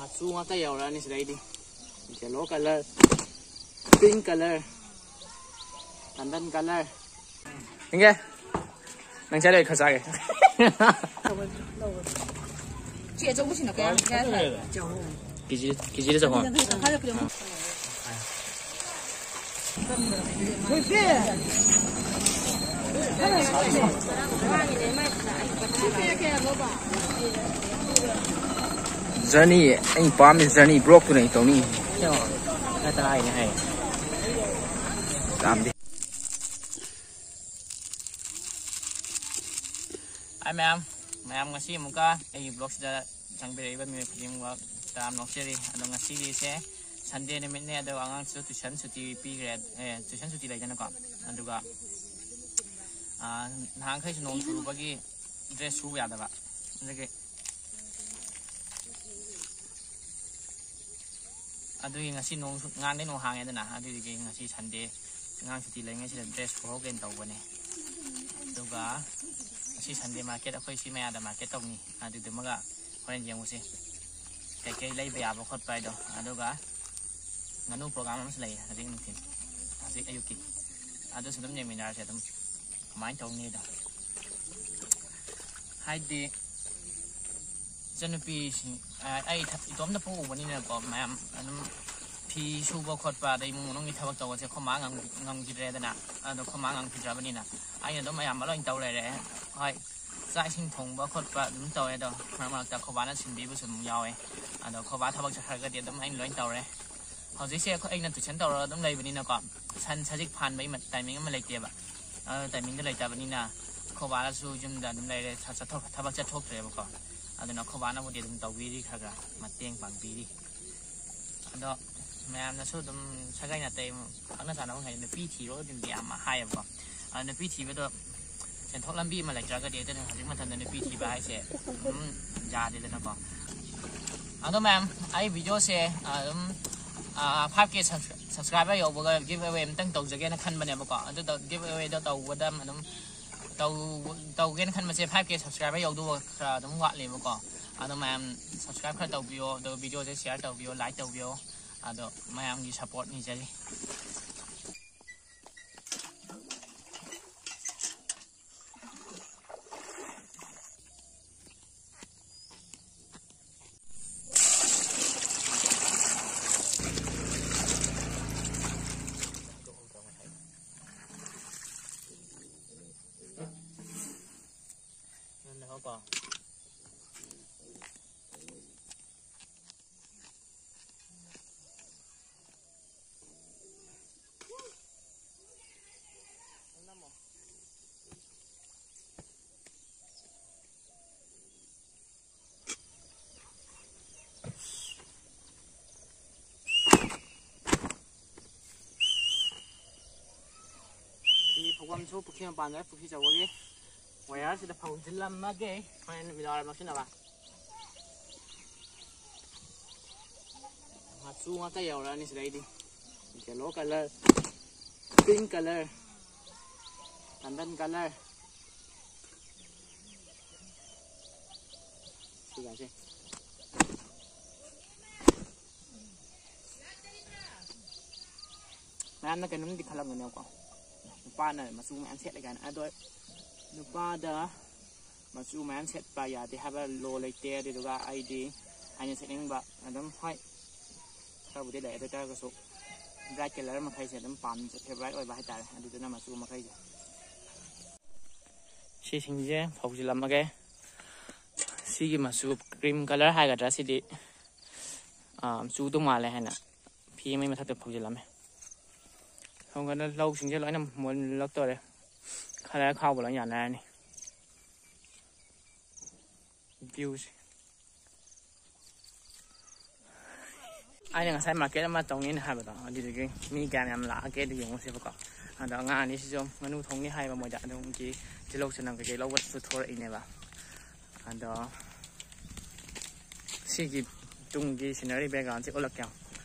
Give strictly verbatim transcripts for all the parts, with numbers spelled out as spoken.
ꯃꯆꯨ ꯉꯥꯛꯇ ꯌꯧꯔꯛꯑꯅꯤ ꯁꯤꯗꯩꯗꯤ꯫ Yellow color, pink color, ꯇꯟꯗꯟ color꯫ ꯏꯪꯒꯦ, ꯅꯪ ꯆꯠꯂꯦ ꯈꯔ ꯆꯥꯒꯦ꯫ ꯆꯦ ꯑꯆꯧꯕꯁꯤꯅ ꯀꯌꯥ ꯀꯌꯥ ꯁꯥꯏ? ꯀꯦꯖꯤ, ꯀꯦꯖꯤꯗ ꯆꯍꯨꯝ꯫ ꯇꯪꯈꯥꯏꯗ ꯄꯤꯔꯝꯃꯣ꯫ Journey, ꯑꯩ ꯄꯥꯝꯃꯤ journey vlogꯇꯨꯅ ꯑꯩ ꯇꯧꯅꯤꯡꯉꯤ꯫ ꯌꯦꯡꯉꯣ, ꯉꯥ ꯇꯔꯥ ꯍꯥꯏꯅꯦ ꯍꯥꯏ꯫ ꯌꯥꯝꯗꯦ꯫ Hi ꯃꯌꯥꯝ, ꯃꯌꯥꯝ ꯉꯁꯤ ꯑꯃꯨꯛꯀ ꯑꯩꯒꯤ vlogꯁꯤꯗ ꯆꯪꯕꯤꯔꯛꯏꯕ ꯃꯤꯑꯣꯏ ꯈꯨꯗꯤꯡꯃꯛ ꯇꯔꯥꯝꯅ ꯑꯣꯛꯆꯔꯤ꯫ ꯑꯗꯣ ꯉꯁꯤꯒꯤꯁꯦ Sunday ꯅꯨꯃꯤꯠꯅꯦ, ꯑꯗꯣ ꯑꯉꯥꯡꯁꯨ tuition ꯁꯨꯇꯤ ꯄꯤꯈ꯭ꯔꯦ, ꯑꯦ, tuition ꯁꯨꯇꯤ ꯂꯩꯗꯅꯀꯣ꯫ ꯑꯗꯨꯒ, ꯑꯥ, ꯅꯍꯥꯟꯈꯩꯁꯨ ꯅꯣꯡ ꯆꯨꯕꯒꯤ dress ꯁꯨꯕ ꯌꯥꯗꯕ, ꯑꯗꯨꯒꯤ ꯑꯗꯨꯒꯤ ꯉꯁꯤ ꯅꯣꯡ, ꯉꯔꯥꯡꯗꯩ ꯅꯣꯡ ꯍꯥꯡꯉꯦꯗꯅ, ꯑꯗꯨꯗꯨꯒꯤ ꯉꯁꯤ Sunday ꯑꯉꯥꯡ ꯁꯨꯇꯤ ꯂꯩꯉꯩꯁꯤꯗ dress ꯁꯨꯍꯧꯒꯦꯅ ꯇꯧꯕꯅꯦ꯫ ꯑꯗꯨꯒ ꯉꯁꯤ Sunday market, ꯑꯩꯈꯣꯏ ꯁꯤ ꯃꯌꯥꯗ market ꯇꯧꯅꯤ, ꯑꯗꯨꯗꯨꯃꯒ ꯍꯣꯔꯦꯟ ꯌꯦꯡꯉꯨꯁꯤ ꯀꯩꯀꯩ ꯂꯩꯕ ꯌꯥꯕ ꯈꯣꯠꯄ ꯍꯥꯏꯗꯣ꯫ ꯑꯗꯨꯒ ꯉꯥꯅꯨ program ꯑꯃꯁꯨ ꯂꯩ ꯍꯧꯖꯤꯛ ꯅꯨꯡꯊꯤꯜ, ꯍꯧꯖꯤꯛ ꯑꯌꯨꯛꯀꯤ, ꯑꯗꯨꯁꯨ ꯑꯗꯨꯝ ꯌꯦꯡꯃꯤꯟꯅꯔꯁꯦ ꯑꯗꯨꯝ ꯀꯃꯥꯏꯅ ꯇꯧꯅꯤꯗꯣ꯫ ꯍꯥꯏꯗꯤ ꯏꯆꯟꯅꯨꯄꯤꯁꯤꯡ, ꯑ, ꯑꯩ ꯏꯊ-, ꯏꯇꯣꯝꯇ ꯄꯣꯛꯎꯕꯅꯤꯅꯀꯣ, ꯃꯌꯥꯝ ꯑꯗꯨꯝ ꯐꯤ ꯁꯨꯕ ꯈꯣꯠꯄ, ꯑꯗꯩ ꯏꯃꯨꯡ ꯃꯅꯨꯡꯒꯤ ꯊꯕꯛ ꯇꯧꯕꯁꯦ ꯑꯩꯈꯣꯏ ꯃꯥ ꯉꯝ-, ꯉꯝꯈꯤꯗ꯭ꯔꯦꯗꯅ꯫ ꯑꯗꯣ ꯑꯩꯈꯣꯏ ꯃꯥ ꯉꯝꯈꯤꯗ꯭ꯔꯕꯅꯤꯅ ꯑꯩꯅ ꯑꯗꯨꯝ ꯑꯌꯥꯝꯕ ꯂꯣꯏ ꯇꯧ ꯂꯩꯔꯦ꯫ ꯍꯣꯏ, ꯆꯥꯛ ꯏꯁꯤꯡ ꯊꯣꯡꯕ ꯈꯣꯠꯄ ꯑꯗꯨꯝ ꯇꯧꯋꯦ, ꯑꯗꯣ ꯃꯔꯛ ꯃꯔꯛꯇ ꯑꯩꯈꯣꯏ ꯕꯥꯅ ꯁꯤꯟꯕꯤꯕꯁꯨ ꯑꯗꯨꯝ ꯌꯥꯎꯋꯦ꯫ ꯑꯗꯣ ꯑꯩꯈꯣꯏ ꯕꯥ ꯊꯕꯛ ꯆꯠꯈ꯭ꯔꯒꯗꯤ ꯑꯗꯨꯝ ꯑꯩꯅ ꯂꯣꯏ ꯇꯧꯔꯦ꯫ ꯍꯧꯖꯤꯛꯁꯦ ꯑꯩꯈꯣꯏ, ꯑꯩꯅ tuition ꯇꯧꯔꯒ ꯑꯗꯨꯝ ꯂꯩꯕꯅꯤꯅꯀꯣ, ꯁꯟ ꯁꯖꯤꯛ ꯐꯥꯟꯕꯒꯤ ꯃ-, timing ꯑꯃ ꯂꯩꯇꯦꯕ꯫ ꯑꯗꯨ timingꯗꯣ ꯂꯩꯇꯕꯅꯤꯅ ꯑꯩꯈꯣꯏ ꯕꯥꯅꯁꯨ ꯌꯨꯝꯗ ꯑꯗꯨꯝ ꯂꯩꯔꯦ, ꯊ-, ꯆꯠꯊꯣꯛ-, ꯊꯕꯛ ꯆꯠꯊꯣꯛꯇ꯭ꯔꯦꯕꯀꯣ꯫ ꯑꯗꯨꯅ ꯑꯩꯈꯣꯏ ꯕꯥꯅꯕꯨꯗꯤ ꯑꯗꯨꯝ ꯇꯧꯕꯤꯔꯤ, ꯈꯔ ꯈꯔ ꯃꯇꯦꯡ ꯄꯥꯡꯕꯤꯔꯤ꯫ ꯑꯗꯣ ꯃꯌꯥꯝꯅꯁꯨ ꯑꯗꯨꯝ ꯁꯥꯒꯩ ꯅꯥꯇꯩ ꯈꯪꯅ ꯆꯥꯟꯅꯕ ꯃꯈꯩ ꯅꯨꯄꯤ ꯊꯤꯔꯣ ꯑꯗꯨꯝꯗꯤ ꯌꯥꯝ ꯍꯥꯏꯌꯦꯕꯀꯣ꯫ ꯑꯗꯣ ꯅꯨꯄꯤ ꯊꯤꯕꯗꯣ ꯁꯦꯟꯊꯣꯛ ꯂꯝꯕꯤ ꯑꯃ ꯂꯩꯇ꯭ꯔꯒꯗꯤ, ꯑꯗꯨꯅ ꯍꯧꯖꯤꯛ ꯃꯇꯝꯗ ꯅꯨꯄꯤ ꯊꯤꯕ ꯍꯥꯏꯁꯦ ꯑꯗꯨꯝ ꯌꯥꯗꯦꯗꯅꯀꯣ꯫ ꯑꯗꯣ ꯃꯌꯥꯝ, ꯑꯩ videoꯁꯦ ꯑꯗꯨꯝ, ꯑꯥ, five K subs-, subscriber ꯌꯧꯕꯒ give away ꯑꯝꯇꯪ ꯇꯧꯖꯒꯦꯅ ꯈꯟꯕꯅꯦꯕꯀꯣ꯫ ꯑꯗꯨꯗ give awayꯗꯣ ꯇꯧꯕꯗ ꯑꯗꯨꯝ ꯇꯧ-, ꯇꯧꯒꯦꯅ ꯈꯟꯕꯁꯦ five K subscriber ꯌꯧꯗꯧꯕ ꯈꯔ ꯑꯗꯨꯝ ꯋꯥꯠꯂꯦꯕꯀꯣ꯫ ꯑꯗꯣ ꯃꯌꯥꯝ subscribe ꯈꯔ ꯇꯧꯕꯤꯌꯣ, ꯑꯗꯨꯒ video ꯁꯦ share ꯇꯧꯕꯤꯌꯣ, like ꯇꯧꯕꯤꯌꯣ꯫ ꯑꯗꯣ ꯃꯌꯥꯝꯒꯤ support ꯅꯤꯖꯔꯤ꯫ ꯐꯤ ꯐꯧꯐꯝꯁꯨ ꯄꯨꯈ꯭ꯔꯤ ꯃꯄꯥꯟꯗ ꯄꯨꯈ꯭ꯔꯤ ꯑꯆꯧꯕꯒꯤ ꯋꯥꯌꯔꯁꯤꯗ ꯐꯧꯖꯤꯜꯂꯝꯃꯒꯦ, ꯍꯣꯔꯦꯟ ꯅꯨꯃꯤꯗꯥꯡꯋꯥꯏꯔꯝ ꯂꯧꯁꯤꯟꯅꯕ꯫ ꯃꯆꯨ ꯉꯥꯛꯇ ꯌꯧꯔꯛꯑꯅꯤ ꯁꯤꯗꯩꯗꯤ꯫ Yellow colour, pink colour, ꯇꯟꯗꯟ colour꯫ ꯁꯤꯒꯁꯦ꯫ ꯃꯌꯥꯝꯅ ꯀꯩꯅꯣꯝꯗꯤ ꯈꯜꯂꯝꯒꯅꯦꯕꯀꯣ, ꯅꯨꯄꯥꯅ ꯃꯆꯨ ꯃꯌꯥꯝ ꯁꯦꯠꯂꯦ ꯀꯥꯏꯅ꯫ ꯑꯗꯣ ꯅꯨꯄꯥꯗ ꯃꯆꯨ ꯃꯌꯥꯝ ꯁꯦꯠꯄ ꯌꯥꯗꯦ ꯍꯥꯏꯕ law ꯂꯩꯇꯦ꯫ ꯑꯗꯨꯗꯨꯒ ꯑꯩꯗꯤ ꯑꯩꯅ ꯁꯦꯠꯅꯤꯡꯕ ꯑꯗꯨꯝ, ꯍꯣꯏ, ꯈꯔꯕꯨꯗꯤ ꯂꯩ, ꯑꯗꯨ ꯑꯣꯏ ꯇꯥꯔꯒꯁꯨ bright colour ꯃꯈꯩꯁꯦ ꯑꯗꯨꯝ ꯄꯥꯝꯖ-, favourite ꯑꯣꯏꯕ ꯍꯥꯏꯇꯥꯔꯦ꯫ ꯑꯗꯨꯗꯨꯅ ꯃꯆꯨ ꯃꯈꯩꯁꯦ꯫ ꯁꯤꯁꯤꯡꯁꯦ ꯐꯧꯖꯤꯜꯂꯝꯃꯒꯦ꯫ ꯁꯤꯒꯤ ꯃꯆꯨ cream colour ꯍꯥꯏꯒꯗ꯭ꯔꯥ, ꯁꯤꯗꯤ, ꯑꯥ, ꯆꯨꯗꯧ ꯃꯥꯜꯂꯦ ꯍꯥꯏꯅ ꯐꯤ ꯑꯃꯒꯤ ꯃꯊꯛꯇ ꯐꯧꯖꯤꯜꯂꯝꯃꯦ꯫ ꯁꯣꯝ ꯀꯥꯟꯗ ꯂꯧꯁꯤꯡꯁꯦ ꯂꯣꯏꯅ ꯃꯨꯜꯂꯛꯇꯣꯔꯦ꯫ Colour ꯈꯥꯎꯕ ꯂꯣꯏ ꯌꯥꯅꯔꯅꯤ꯫ View ꯁꯦ꯫ ꯑꯩꯅ ꯉꯁꯥꯏ market ꯑꯃ ꯇꯧꯅꯤꯅ ꯍꯥꯏꯕꯗꯣ, ꯑꯗꯨꯗꯨꯒꯤ ꯃꯤ ꯀꯌꯥꯝ ꯌꯥꯝ ꯂꯥꯛꯑꯒꯦ ꯑꯗꯨ ꯌꯦꯡꯉꯨꯁꯦꯕꯀꯣ꯫ ꯑꯗꯣ ꯑꯉꯥꯡ ꯑꯅꯤꯁꯤꯁꯨ ꯉꯥꯅꯨ ꯊꯣꯡꯅꯤ ꯍꯥꯏꯕ ꯃꯣꯏꯗ, ꯑꯗꯨꯒꯤ ꯇꯤꯜꯍꯧ ꯆꯅꯝ ꯀꯩꯀꯩ ꯂꯧꯕꯁꯨ ꯊꯣꯔꯛꯏꯅꯦꯕ꯫ ꯑꯗꯣ ꯁꯤꯒꯤ ꯇꯨꯡꯒꯤ scenery background ꯁꯦ ꯎꯠꯂꯛꯀꯦ ꯌꯥꯝ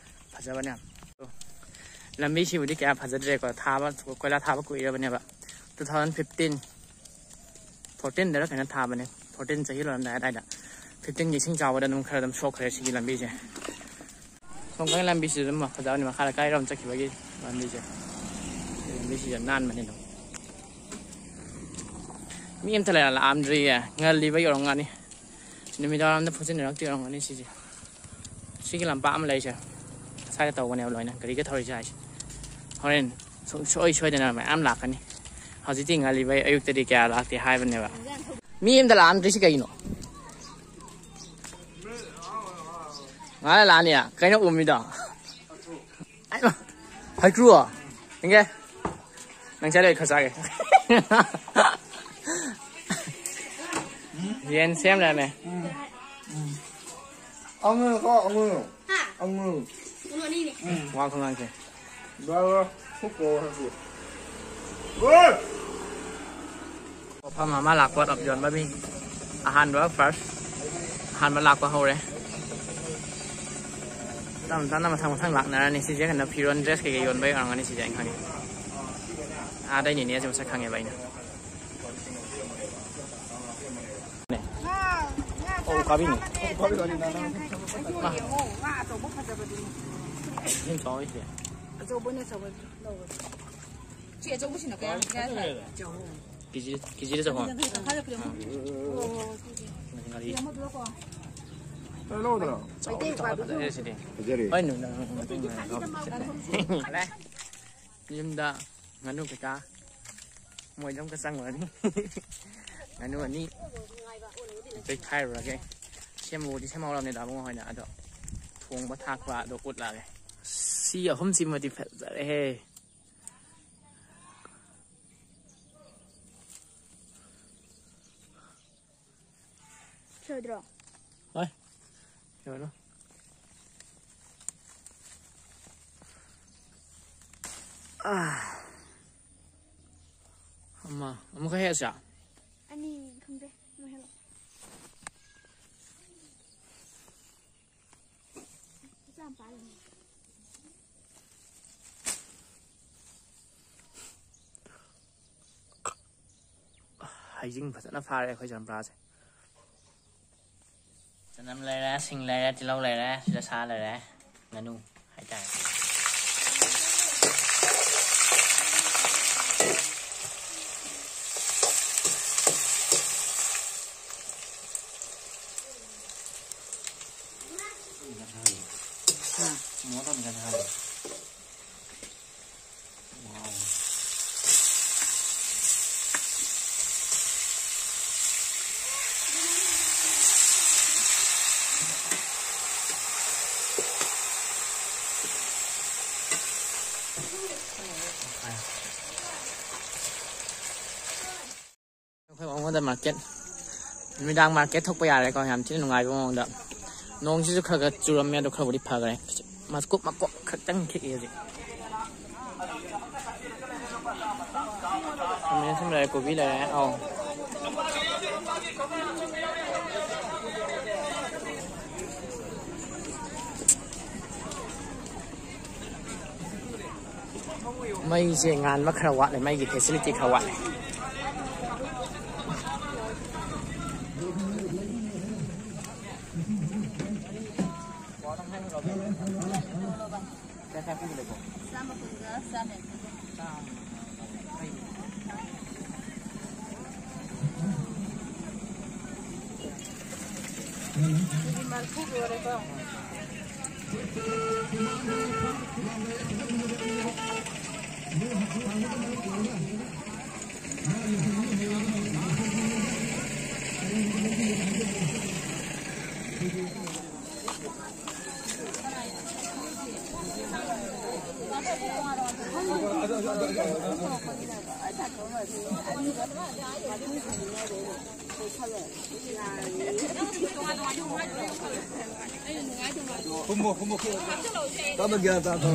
ꯐꯖꯕꯅꯦ ꯌꯥꯝ꯫ ꯂꯝꯕꯤꯁꯤꯕꯨꯗꯤ ꯀꯌꯥ ꯐꯖꯗ꯭ꯔꯦꯀꯣ, ꯊꯥꯕ, ꯀꯣꯏꯂꯥ ꯊꯥꯕ ꯀꯨꯏꯔꯕꯅꯦꯕ꯫ Two thousand fifteen, fourteen ꯗꯔ ꯀꯩꯅꯣ ꯊꯥꯕꯅꯦ, fourteen ꯆꯍꯤ ꯂꯣꯏꯔꯝꯗꯥꯏ ꯑꯗꯥꯏꯗ꯫ ꯇꯤꯟꯒꯤ ꯏꯁꯤꯡ ꯆꯥꯎꯕꯗ ꯑꯗꯨꯝ ꯈꯔ ꯑꯗꯨꯝ ꯁꯣꯛꯈ꯭ꯔꯦ ꯁꯤꯒꯤ ꯂꯝꯕꯤꯁꯦ꯫ ꯁꯣꯝ ꯀꯥꯡ ꯂꯝꯕꯤꯁꯤꯁꯨ ꯑꯗꯨꯝ ꯐꯖꯕꯅꯤ, ꯃꯈꯥꯗ ꯀꯥꯏꯔꯣꯝ ꯆꯠꯈꯤꯕꯒꯤ ꯂꯝꯕꯤꯁꯦ꯫ ꯂꯝꯕꯤꯁꯤꯁꯨ ꯅꯥꯟꯕꯅꯤ ꯑꯗꯨꯝ꯫ ꯃꯤ ꯑꯝꯇ ꯂꯩꯔ ꯂꯥꯛꯑꯝꯗ꯭ꯔꯤꯌꯦ, ꯉꯜꯂꯤꯕ ꯌꯧꯔꯝꯒꯅꯤ꯫ ꯅꯨꯃꯤꯗꯥꯡ ꯋꯥꯏꯔꯝꯗ ꯐꯣꯠꯆꯤꯟꯅꯔꯛꯇꯣꯏ ꯑꯣꯏꯔꯝꯒꯅꯤ ꯁꯤꯁꯦ꯫ ꯁꯤꯒꯤ ꯂꯝꯄꯥꯛ ꯑꯃ ꯂꯩꯁꯦ, ꯁ꯭ꯋꯥꯏꯗ ꯇꯧꯕꯅꯦꯕ ꯂꯣꯏꯅ ꯒꯥꯔꯤꯒ ꯊꯧꯔꯤꯁꯦ ꯍꯥꯏꯁꯦ꯫ ꯍꯣꯔꯦꯟ ꯁꯨꯡꯁꯣꯏ ꯁꯣꯏꯗꯅ ꯃꯌꯥꯝ ꯂꯥꯛꯀꯅꯤ꯫ ꯍꯧꯖꯤꯛꯇꯤ ꯉꯜꯂꯤꯕꯩ ꯑꯌꯨꯛꯇꯗꯤ ꯀꯌꯥ ꯂꯥꯛꯇꯦ ꯍꯥꯏꯕꯅꯦꯕ꯫ ꯃꯤ ꯑꯝꯇ ꯂꯥꯛꯑꯝꯗ꯭ꯔꯤꯁꯤ ꯀꯩꯒꯤꯅꯣ? ꯉꯥꯏ ꯂꯥꯛꯑꯅꯤ꯫ ꯀꯩꯅꯣ ꯎꯝꯃꯤꯗꯣ? ꯍꯩꯀ꯭ꯔꯨ? ꯏꯪꯒꯦ꯫ ꯅꯪ ꯆꯠꯂꯦ, ꯑꯩ ꯈꯔ ꯆꯥꯒꯦ꯫ ꯌꯦꯟ ꯁꯦꯝ ꯂꯩꯔꯝꯃꯦ꯫ ꯑꯉꯨ ꯀꯣ, ꯑꯉꯨ꯫ ꯍꯥ? ꯑꯉꯨ꯫ ꯎꯅꯣ ꯑꯅꯤꯅꯦ꯫ ꯎꯝ꯫ ꯋꯥ ꯈꯨꯉꯥꯡꯁꯦ꯫ ꯕꯥ, ꯕꯥ꯫ ꯈꯨ ꯀꯣ ꯍꯥꯏꯕꯨ꯫ ꯒꯣꯜ! ꯃꯐꯝ ꯑꯃ ꯂꯥꯛꯄ ꯌꯣꯟꯕ ꯃꯤ ꯑꯍꯥꯟꯕ, ꯐꯥꯔꯁ ꯑꯍꯥꯟꯕ ꯂꯥꯛꯄ ꯍꯧꯔꯦ꯫ ꯇꯞꯅ ꯇꯞꯅ ꯃꯊꯪ ꯃꯊꯪ ꯂꯥꯛꯅꯔꯅꯤ꯫ ꯁꯤꯁꯦ ꯀꯩꯅꯣ, ꯐꯤꯔꯣꯟ, ꯗ꯭ꯔꯦꯁ ꯀꯩꯀꯩ ꯌꯣꯟꯕꯩ ꯑꯣꯏꯔꯝꯒꯅꯤ ꯁꯤꯁꯦ, ꯑꯩꯅ ꯈꯪꯉꯦ꯫ ꯑꯥꯗꯩ ꯅꯦꯅꯦꯁꯦ ꯃꯁꯛ ꯈꯪꯉꯦꯕ ꯑꯩꯅ꯫ ꯑꯧ, ꯀꯥꯕꯤꯅꯦ꯫ ꯌꯥꯝ ꯆꯥꯎꯋꯤ ꯁꯤꯗꯤ꯫ ꯑꯆꯧꯕꯅꯦ, ꯑꯆꯧꯕ ꯂꯧꯔꯣ꯫ ꯁꯤ ꯑꯆꯧꯕꯁꯤꯅ ꯀꯌꯥ? ꯀꯦꯖꯤ, ꯀꯦꯖꯤꯗ ꯆꯍꯨꯝ꯫ ꯇꯪꯈꯥꯏꯗ ꯀꯤꯂꯣ ꯑꯃ꯫ ꯉꯥꯔꯤ꯫ ꯂꯧꯗ꯭ꯔꯣ? ꯆꯥꯎꯗꯤ ꯆꯥꯎꯔ ꯐꯖꯔꯦ ꯁꯤꯗꯤ꯫ ꯐꯖꯔꯦ꯫ ꯍꯣꯏ, ꯅꯨ-, ꯅꯨ-, ꯅꯨ-, ꯅꯨ-, ꯅꯨ-, ꯌꯨꯝꯗ ꯉꯥꯅꯨ ꯀꯩꯀꯥ ꯃꯣꯏꯗ ꯑꯃꯨꯛꯀ ꯆꯪꯉꯨꯔꯅꯤ꯫ ꯉꯥꯅꯨ ꯑꯅꯤ ꯂꯩꯈꯥꯏꯔꯨꯔꯒꯦ꯫ ꯁꯦꯝꯕꯕꯨꯗꯤ ꯁꯦꯝꯍꯧꯔꯕꯅꯦ ꯗꯥꯕꯨꯡ ꯍꯣꯏꯅ, ꯑꯗꯣ ꯊꯣꯡꯕ ꯊꯥꯛꯄ ꯑꯗꯣ ꯎꯠꯂꯛꯑꯒꯦ꯫ ꯁꯤ ꯑꯍꯨꯝꯁꯤꯃꯗꯤ ꯐꯖꯔꯦꯍꯦ꯫ ꯁꯣꯏꯗ꯭ꯔꯣ? ꯍꯣꯏ꯫ ꯀꯩꯅꯣ? ꯑꯥ꯫ ꯑꯃ, ꯑꯃꯨꯛꯀ ꯍꯦꯛꯑꯁꯤꯔꯥ? ꯑꯅꯤ ꯈꯪꯗꯦ꯫ ꯑꯃ ꯍꯦꯛꯂꯛꯑꯣ꯫ ꯃꯆꯥ ꯑꯃ ꯄꯥꯜꯂꯤ꯫ ꯍꯩꯖꯤꯡ ꯐꯖꯅ ꯐꯥꯔꯦ ꯑꯩꯈꯣꯏ ꯆꯝꯄ꯭ꯔꯥꯁꯦ꯫ ꯁꯤꯡ ꯂꯩꯔꯦ, ꯇꯤꯜꯍꯧ ꯂꯩꯔꯦ, ꯁꯤꯗ ꯁꯥ ꯂꯩꯔꯦ, ꯉꯥꯅꯨ ꯍꯥꯏꯇꯥꯔꯦ꯫ ꯎꯝ, ꯃꯣꯔꯣꯛ ꯑꯃ ꯍꯥꯞꯄꯦ꯫ ꯑꯩꯈꯣꯏ ꯃꯉꯣꯟꯗ ꯃꯥꯔꯀꯦꯠ, ꯅꯨꯃꯤꯗꯥꯡ ꯃꯥꯔꯀꯦꯠ ꯊꯣꯛꯄ ꯌꯥꯔꯦꯀꯣ, ꯌꯥꯝ ꯊꯤꯅ ꯅꯨꯡꯉꯥꯏꯕ ꯃꯑꯣꯡꯗ꯫ ꯅꯣꯡꯁꯤꯁꯨ ꯈꯔ ꯈꯔ ꯆꯨꯔꯝꯃꯦ, ꯑꯗꯣ ꯈꯔꯕꯨꯗꯤ ꯐꯈ꯭ꯔꯦ꯫ ꯃꯀꯨꯞ ꯃꯀꯨꯞ ꯈꯛꯇꯪ ꯈꯤꯛꯏ ꯍꯧꯖꯤꯛ꯫ ꯈꯥꯃꯦꯟ ꯑꯁꯤꯟꯕ ꯂꯩꯔꯦ, ꯀꯣꯕꯤ ꯂꯩꯔꯦ꯫ ꯑꯧ꯫ ꯃꯩꯁꯦ ꯉꯥꯟꯕ ꯈꯔ ꯋꯥꯠꯂꯦ, ꯃꯩꯒꯤ ꯐꯦꯁꯤꯂꯤꯇꯤ ꯈꯔ ꯋꯥꯠꯂꯦ꯫ ꯀꯨꯝꯃꯣ, ꯀꯨꯝꯃꯣ, ꯀꯨꯝꯃꯣ꯫ ꯇꯞꯅ ꯒ꯭ꯌꯥꯟ ꯇꯥ, ꯇꯥ꯫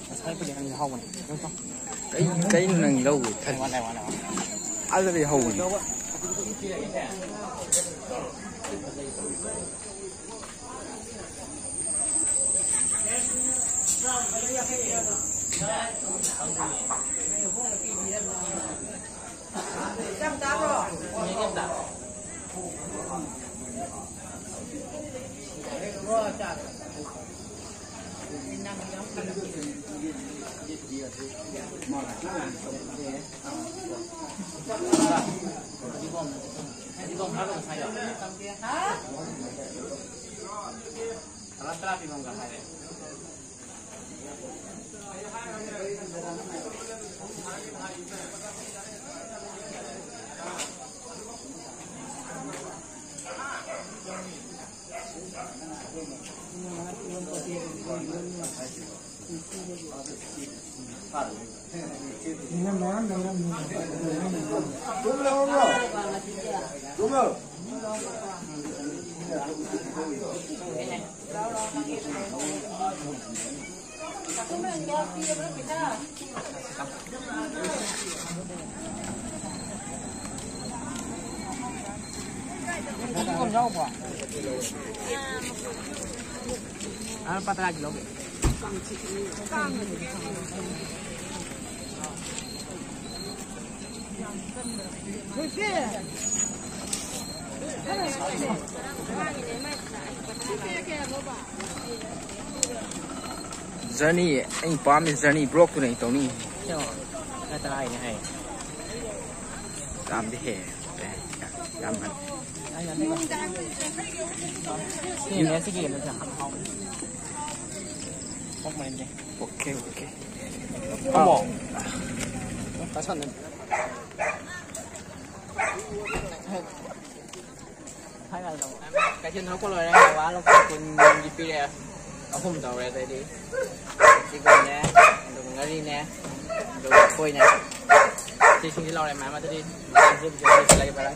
ꯉꯁꯥꯏꯕꯨꯗꯤ ꯅꯪ ꯌꯥꯍꯧꯕꯅꯤ꯫ ꯀꯩ, ꯀꯩꯅꯣ ꯅꯪ ꯂꯧꯒꯦ ꯈꯜꯂꯤ? ꯋꯥꯠꯂꯦ, ꯋꯥꯠꯂꯦ, ꯋꯥꯠꯂꯦ꯫ ꯑꯗꯨꯗꯤ ꯍꯧꯕꯅꯤ꯫ ꯑꯥ, ꯂꯨꯄꯥ ꯇꯔꯥꯒꯤ ꯂꯧꯒꯦ꯫ Journey, ꯑꯩ ꯄꯥꯝꯃꯤ journey vlog ꯇꯨꯅꯦ ꯑꯩ ꯇꯧꯅꯤꯡꯉꯤ꯫ ꯁꯦꯡꯉꯣ? ꯂꯨꯄꯥ ꯇꯔꯥꯒꯤꯅꯦ ꯍꯥꯏꯌꯦ꯫ ꯌꯥꯝꯗꯤ ꯍꯦ꯫ ꯌꯥꯝ ꯍꯟ꯫ ꯁꯤ ꯃꯦꯠꯁꯤꯒꯤ ꯀꯩꯅꯣꯁꯦ ꯌꯥꯝ ꯍꯥꯎꯕꯅꯦ꯫ ꯑꯣꯛ ꯃꯔꯤꯟꯁꯦ꯫ OK, OK꯫ ꯀꯩꯊꯦꯜ ꯊꯣꯛꯄ ꯂꯣꯏꯔꯦ, ꯕꯕꯥ ꯂꯨꯄꯥ ꯀꯨꯟꯒꯤ ꯄꯤꯔꯛꯑꯦ꯫ ꯑꯍꯨꯝ ꯇꯧꯔꯦ ꯑꯇꯩꯗꯤ꯫ ꯁꯤꯒꯤ ꯀꯩꯅꯣꯁꯦ ꯌꯥꯝ ꯍꯥꯎꯕꯅꯦ꯫ ꯀꯩꯊꯦꯜ ꯊꯣꯛꯄ ꯂꯣꯏꯔꯦ, ꯕꯕꯥ ꯂꯨꯄꯥ ꯀꯨꯟꯒꯤ ꯄꯤꯔꯛꯑꯦ꯫ ꯐꯥꯏꯚ ꯍꯟꯗ꯭ꯔꯦꯠ ꯂꯧ꯫ ꯀꯩꯊꯦꯜ ꯊꯣꯛꯄ ꯂꯣꯏꯔꯦ, ꯕꯕꯥ ꯂꯨꯄꯥ ꯀꯨꯟꯒꯤ ꯄꯤꯔꯛꯑꯦ꯫ ꯑꯍꯨꯝ ꯇꯧꯔꯦ ꯑꯇꯩꯗꯤ꯫ ꯆꯤꯛꯀꯟꯅꯦ, ꯑꯗꯨꯒ ꯉꯥꯔꯤꯅꯦ, ꯑꯗꯨꯒ ꯂꯐꯣꯏꯅꯦ꯫ ꯁꯤꯁꯤꯡꯁꯤ ꯂꯧꯔꯦ, ꯃꯌꯥꯝ ꯑꯗꯨꯗꯤ꯫ ꯂꯩꯕ꯭ꯔꯥ?